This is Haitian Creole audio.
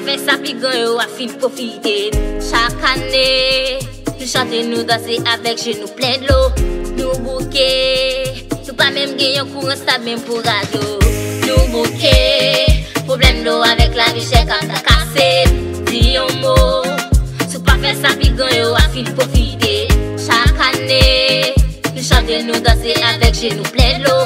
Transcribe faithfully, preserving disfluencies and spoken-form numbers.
Fè sa pi gran yo a fin pwofite. Chak ane, nou chante, nou danse avèk jenou plen dlo. Nou bouke, nou pa menm gen yon kouran stab menm pou rado. Nou bouke, pwoblèm dlo avèk lavi chè k ap trakase. Di yon mo, si w pa fè sa pi gran yo a fin pwofite. Chak ane, nou chante, nou danse avèk jenou plen dlo.